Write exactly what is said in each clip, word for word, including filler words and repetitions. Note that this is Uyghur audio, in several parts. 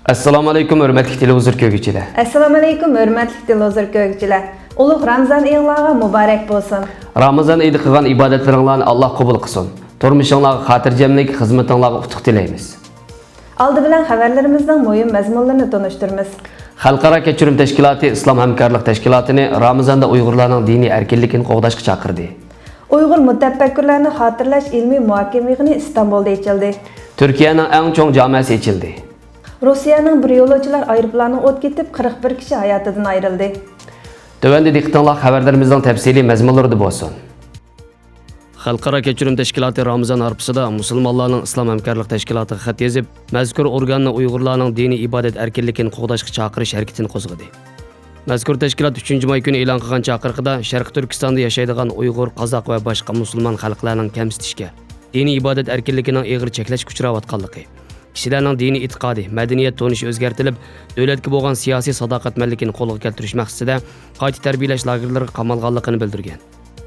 ئەسسالامۇ ئەلەيكۇم، ھۆرمەتلىك تېلېۋىزور كۆرگۈچىلەر. ئەسسالامۇ ئەلەيكۇم، ھۆرمەتلىك تېلېۋىزور كۆرگۈچىلەر. ئۇلۇغ رامىزان ئېيىڭلارغا مۇبارەك بولسۇن. رامىزان ئېيىدا قىلغان ئىبادەتلىرىڭلارنى ئاللا قوبۇل قىلسۇن. تۇرمۇشۇڭلارغا خاتىرجەملىك، خىزمىتىڭلارغا ئۇتۇق تىلەيمىز. ئالدى بىلەن خەۋەرلىرىمىزنىڭ مۇھىم مەزمۇنلىرىنى تونۇشتۇرىمىز. خەلقئارا كەچۈرۈم تەشكىلاتى ئىسلام ھەمكارلىق تەشكىلاتىنى رامىزاندا ئۇيغۇرلارنىڭ دىنىي ئەركىنلىكىنى قوغداشقا چاقىردى. ئۇيغۇر مۇتەپەككۇرلارنى خاتىرىلەش ئىلمىي مۇھاكىمە يىغىنى ئىستانبۇلدا ئېچىلدى. تۈركىيەنىڭ ئەڭ چوڭ جامەسى ئېچىلدى. روسىيەنىڭ بىر يولۇچىلار ئايروپىلانى ئوت كېتىپ، قىرىق بىر كىشى ھاياتىدىن ئايرىلدى. تۆۋەندە دىققىتىڭلار خەۋەرلىرىمىزنىڭ تەپسىلىي مەزمۇنلىرىدا بولسۇن. خەلقئارا كەچۈرۈم تەشكىلاتى رامىزان ھارپىسىدا مۇسۇلمانلارنىڭ ئىسلام ھەمكارلىق تەشكىلاتىغا خەت يېزىپ، مەزكۇر ئورگاننى ئۇيغۇرلارنىڭ دىنىي ئىبادەت ئەركىنلىكىنى قوغداشقا چاقىرىش ھەرىكىتىنى قوزغىدى. مەزكۇر تەشكىلات ئۈچىنچى ماي كۈنى ئېلان قىلغان چاقىرىقىدا شەرقىي تۈركىستاندا ياشايدىغان ئۇيغۇر، قازاق ۋە باشقا مۇسۇلمان خەلقلەرنىڭ كەمسىتىشكە، دىنىي ئىبادەت ئەركىنلىكىنىڭ ئېغىر چەكلەشكە ئۇچراۋاتقانلىقى، كىشىلەرنىڭ دىنىي ئېتىقادى، مەدەنىيەت تونۇشى ئۆزگەرتىلىپ، دۆلەتكە بولغان سىياسىي ساداقەتمەنلىكىنى قولغا كەلتۈرۈش مەقسىتىدە قايتا تەربىيەلەش لاگېرلىرىغا قامالغانلىقىنى بىلدۈرگەن.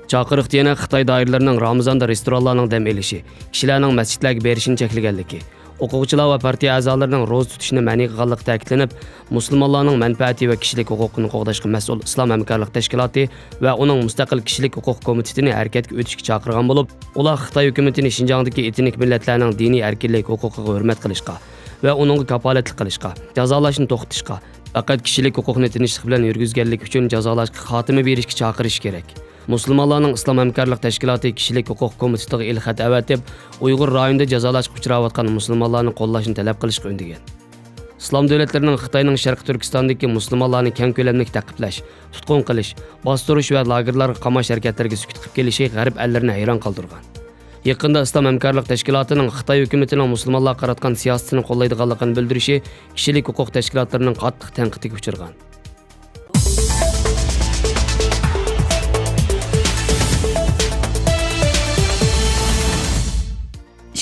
چاقىرىقتا يەنە خىتاي دائىرىلىرىنىڭ رامىزاندا رېستورانلارنىڭ دەم ئېلىشى، كىشىلەرنىڭ مەسچىتلەرگە بېرىشىنى چەكلىگەنلىكى، ئوقۇغۇچىلار ۋە پارتىيە ئەزالىرىنىڭ روزا تۇتۇشىنى مەنئى قىلغانلىقى تەكىتلىنىپ، مۇسۇلمانلارنىڭ مەنپەئەتى ۋە كىشىلىك ھوقۇقىنى قوغداشقا مەسئۇل ئىسلام ھەمكارلىق تەشكىلاتى ۋە ئۇنىڭ مۇستەقىل كىشىلىك ھوقۇق كومىتېتىنى ھەرىكەتكە ئۆتۈشكە چاقىرغان بولۇپ، ئۇلار خىتاي ھۆكۈمىتىنى شىنجاڭدىكى ئېتنىك مىللەتلەرنىڭ دىنىي ئەركىنلىك ھوقۇقىغا ھۆرمەت قىلىشقا ۋە ئۇنىڭغا كاپالەتلىك قىلىشقا، جازالاشنى توختىتىشقا، پەقەت كىشىلىك ھوقۇقنى تىنچلىق بىلەن يۈرگۈزگەنلىكى ئۈچۈن جازالاشقا خاتىمە بېرىشكە چاقىرىشى كېرەك. مۇسۇلمانلارنىڭ ئىسلام ھەمكارلىق تەشكىلاتى كىشىلىك ھوقۇق كومىتېتىغا ئېلخەت ئەۋەتىپ، ئۇيغۇر رايونىدا جازالاشقا ئۇچراۋاتقان مۇسۇلمانلارنى قوللاشنى تەلەپ قىلىشقا ئۈندىگەن. ئىسلام دۆلەتلىرىنىڭ خىتاينىڭ شەرقىي تۈركىستاندىكى مۇسۇلمانلارنى كەڭ كۆلەملىك تەقىبلەش، تۇتقۇن قىلىش، باستۇرۇش ۋە لاگېرلارغا قاماش ھەرىكەتلىرىگە سۈكۈت قىلىپ كېلىشى غەرب ئەللىرىنى ھەيران قالدۇرغان. يېقىندا ئىسلام ھەمكارلىق تەشكىلاتىنىڭ خىتاي ھۆكۈمىتىنىڭ مۇسۇلمانلارغا قاراتقان سىياسىتىنى قوللايدىغانلىقىنى بىلدۈرۈشى كىشىلىك ھوقۇق تەشكىلاتلىرىنىڭ قاتتىق تەنقىدىگە ئۇچرىغان.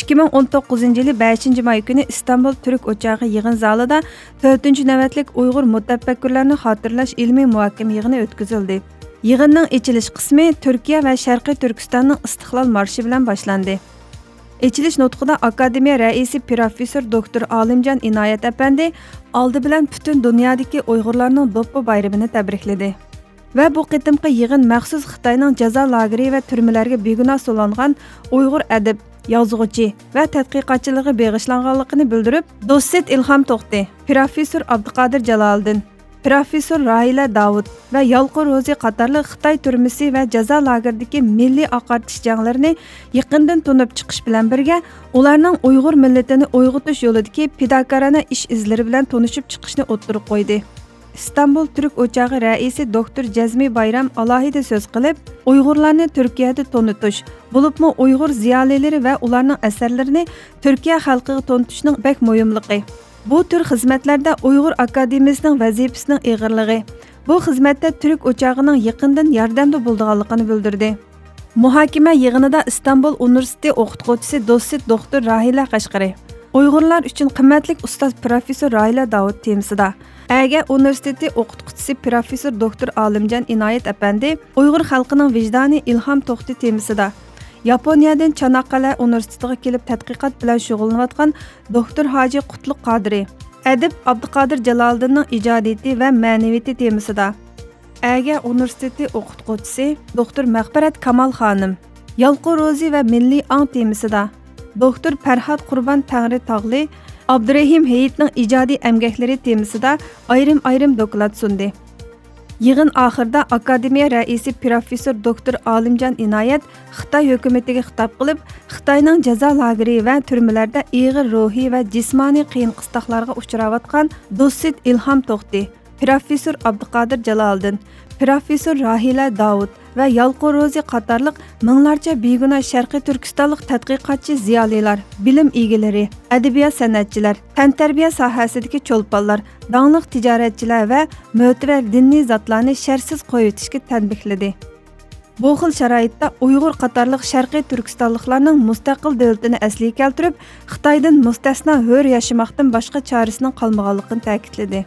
ئىككى مىڭ ئون توققۇزىنچى يىلى بەشىنچى ماي كۈنى ئىستانبۇل تۈرك ئوچاغى يىغىن زالىدا تۆتىنچى نۆۋەتلىك ئۇيغۇر مۇتەپەككۇرلارنى خاتىرىلەش ئىلمىي مۇھاكىمە يىغىنى ئۆتكۈزۈلدى. يىغىننىڭ ئېچىلىش قىسمى تۈركىيە ۋە شەرقىي تۈركىستاننىڭ ئىستىقلال مارشى بىلەن باشلاندى. ئېچىلىش نۇتقىدا ئاكادېمىيە رەئىسى پروفېسسور دوكتور ئالىمجان ئىنايەت ئەپەندى ئالدى بىلەن پۈتۈن دۇنيادىكى ئۇيغۇرلارنىڭ دوپپا بايرىمىنى تەبرىكلىدى ۋە بۇ قېتىمقى يىغىن مەخسۇس خىتاينىڭ جازا لاگېرى ۋە تۈرمىلەرگە بىگۇناھ سولانغان ئۇيغۇر ئەدىب، يازغۇچى ۋە تەتقىقاتچىلىرىغا بېغىشلانغانلىقىنى بىلدۈرۈپ، دوسسېت ئىلھام توختى، پروفېسسور ئابدۇقادىر جالالىدىن، پروفېسسور راھىلە داۋۇت ۋە يالقۇن روزى قاتارلىق خىتاي تۈرمىسى ۋە جازا لاگېرىدىكى مىللىي ئاقارتىش جەڭلىرىنى يېقىندىن تونۇپ چىقىش بىلەن بىرگە، ئۇلارنىڭ ئۇيغۇر مىللىتىنى ئويغىتىش يولىدىكى پىداكارانە ئىش ئىزلىرى بىلەن تونۇشۇپ چىقىشنى ئوتتۇرىغا قويدى. ئىستانبۇل تۈرك ئوچاغى رەئىسى دوكتور جەزمى بايرام ئالاھىدە سۆز قىلىپ، ئۇيغۇرلارنى تۈركىيەدە تونۇتۇش، بولۇپمۇ ئۇيغۇر زىيالىيلىرى ۋە ئۇلارنىڭ ئەسەرلىرىنى تۈركىيە خەلقىگە تونۇتۇشنىڭ بەك مۇھىملىقى، بۇ تۈر خىزمەتلەردە ئۇيغۇر ئاكادېمىيىسىنىڭ ۋەزىپىسىنىڭ ئېغىرلىقى، بۇ خىزمەتتە تۈرك ئوچاغىنىڭ يېقىندىن ياردەمدە بولىدىغانلىقىنى بىلدۈردى. مۇھاكىمە يىغىنىدا ئىستانبۇل ئۇنىۋېرسىتېتى ئوقۇتقۇچىسى دوسسېت دوكتور راھىلە قەشقىرى، ئۇيغۇرلار ئۈچۈن قىممەتلىك ئۇستاز پروفېسسور راھىلە داۋۇت تېمىسىدا، ئەگە ئۇنىۋېرسىتېتى ئوقۇتقۇچىسى پروفېسسور دوكتور ئالىمجان ئىنايەت ئەپەندى، ئۇيغۇر خەلقىنىڭ ۋىجدانى ئىلھام توختى تېمىسىدا، ياپونىيەدىن چاناققالە ئۇنىۋېرسىتېتىغا كېلىپ تەتقىقات بىلەن شۇغۇللىنىۋاتقان دوكتور ھاجى قۇتلۇق قادىرى، ئەدىب ئابدۇقادىر جالالىدىننىڭ ئىجادىيىتى ۋە مەنىۋىيىتى تېمىسىدا، ئەگە ئۇنىۋېرسىتېتى ئوقۇتقۇچىسى دوكتور مەغپىرەت كامال خانىم، يالقۇن روزى ۋە مىللىي ئاڭ تېمىسىدا، دوكتور پەرھات قۇربان تەڭرى تاغلى، ئابدۇرېھىم ھېيتنىڭ ئىجادىي ئەمگەكلىرى تېمىسىدا ئايرىم-ئايرىم دوكلات سۇندى. يىغىن ئاخىرىدا ئاكادېمىيە رەئىسى پروفېسسور دوكتور ئالىمجان ئىنايەت خىتاي ھۆكۈمىتىگە خىتاب قىلىپ، خىتاينىڭ جازا لاگېرى ۋە تۈرمىلەردە ئېغىر روھىي ۋە جىسمانىي قىيىن قىستاقلارغا ئۇچراۋاتقان دوسسېت ئىلھام توختى، پروفېسسور ئابدۇقادىر جالالىدىن، پروفېسسور راھىلە داۋۇت ۋە يالقۇن روزى قاتارلىق مىڭلارچە بىگۇناھ شەرقىي تۈركىستانلىق تەتقىقاتچى زىيالىيلار، بىلىم ئىگىلىرى، ئەدەبىيات سەنئەتچىلەر، تەنتەربىيە ساھەسىدىكى چولپانلار، داڭلىق تىجارەتچىلەر ۋە مۆتىۋەر دىنىي زاتلارنى شەرتسىز قويۇۋېتىشكە تەنبىھلىدى. بۇ خىل شارائىتتا ئۇيغۇر قاتارلىق شەرقىي تۈركىستانلىقلارنىڭ مۇستەقىل دۆلىتىنى ئەسلىگە كەلتۈرۈپ، خىتايدىن مۇستەسنا ھۆر ياشىماقتىن باشقا چارىسىنىڭ قالمىغانلىقىنى تەكىتلىدى.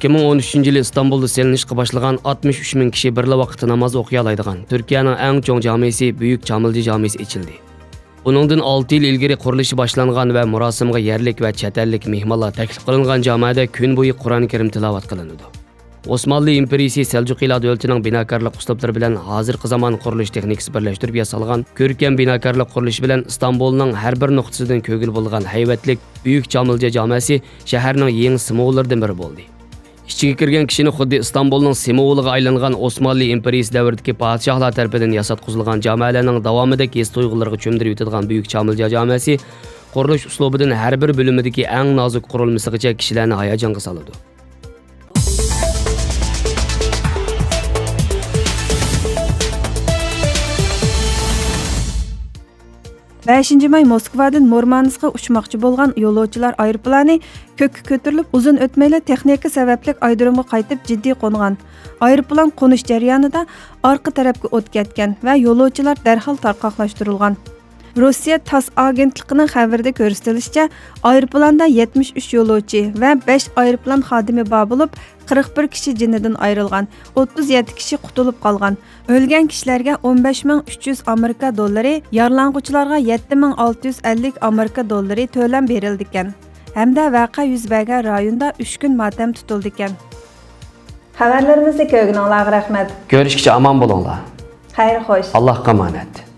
ئىككى مىڭ ئون ئۈچىنچى يىلى ئىستانبۇلدا سېلىنىشقا باشلىغان ئاتمىش ئۈچ مىڭ كىشى بىرلا ۋاقىتتا ناماز ئوقۇيالايدىغان تۈركىيەنىڭ ئەڭ چوڭ جامىسى بۈيۈك چامىلجى جامىسى ئېچىلدى. ئۇنىڭدىن ئالتە يىل ئىلگىرى قۇرۇلۇشى باشلانغان ۋە مۇراسىمغا يەرلىك ۋە چەت ئەللىك مېھمانلار تەكلىپ قىلىنغان جامەدە كۈن بويى قۇرئان كەرىم تىلاۋەت قىلىنىدۇ. ئوسمانلى ئىمپېرىيىسى سەلجۇقىلار دۆلىتىنىڭ بىناكارلىق ئۇسلۇبلىرى بىلەن ھازىرقى زامان قۇرۇلۇش تېخنىكىسى بىرلەشتۈرۈپ ياسالغان كۆركەم بىناكارلىق قۇرۇلۇشى بىلەن ئىستانبۇلنىڭ ھەر بىر نۇقتىسىدىن كۆرگىلى بولىدىغان ھەيۋەتلىك بۈيۈك چامىلجە جامەسى شەھەرنىڭ يېڭى سىمۋوللىرىدىن بىرى بولدى. ئىچىگە كىرگەن كىشىنى خۇددى ئىستانبۇلنىڭ سىمۋولىغا ئايلانغان ئوسمانلى ئىمپېرىيىسى دەۋرىدىكى پادىشاھلار تەرىپىدىن ياساتقۇزۇلغان جامەلەرنىڭ داۋامىدەك ھېس تۇيغۇلىرىغا چۆمدۈرۈۋېتىدىغان بۈيۈك چامىلجە جامەسى قۇرۇلۇش ئۇسلۇبىدىن ھەر بىر بۆلۈمىدىكى ئەڭ نازۇك قۇرۇلمىسىغىچە كىشىلەرنى ھاياجانغا سالىدۇ. بەشىنچى ماي موسكۋادىن مۇرمانسكقا ئۇچماقچى بولغان يولۇچىلار ئايروپىلانى كۆككە كۆتۈرۈلۈپ، ئۇزۇن ئۆتمەيلا تېخنىكا سەۋەبلىك ئايرودرومغا قايتىپ جىددىي قونغان. ئايروپىلان قونۇش جەريانىدا ئارقا تەرەپكە ئوت كەتكەن ۋە يولۇچىلار دەرھال تارقاقلاشتۇرۇلغان. روسىيە تاس ئاگېنتلىقىنىڭ خەۋىرىدە كۆرسىتىلىشىچە، ئايروپىلاندا يەتمىش ئۈچ يولۇچى ۋە بەش ئايروپىلان خادىمى بار بولۇپ، قىرىق بىر كىشى جېنىدىن ئايرىلغان، ئوتتۇز يەتتە كىشى قۇتۇلۇپ قالغان. ئۆلگەن كىشىلەرگە ئون بەش مىڭ ئۈچ يۈز ئامېرىكا دوللىرى، يارىلانغۇچىلارغا يەتتە مىڭ ئالتە يۈز ئەللىك ئامېرىكا دوللىرى تۆلەم بېرىلىدىكەن ھەمدە ۋەقە يۈز بەرگەن رايوندا ئۈچ كۈن ماتەم تۇتۇلىدىكەن. خەۋەرلىرىمىزنى كۆرگىنىڭلارغا رەھمەت. كۆرۈشكىچە ئامان بولۇڭلار. خەير خوش. ئاللاھقا ئامانەت.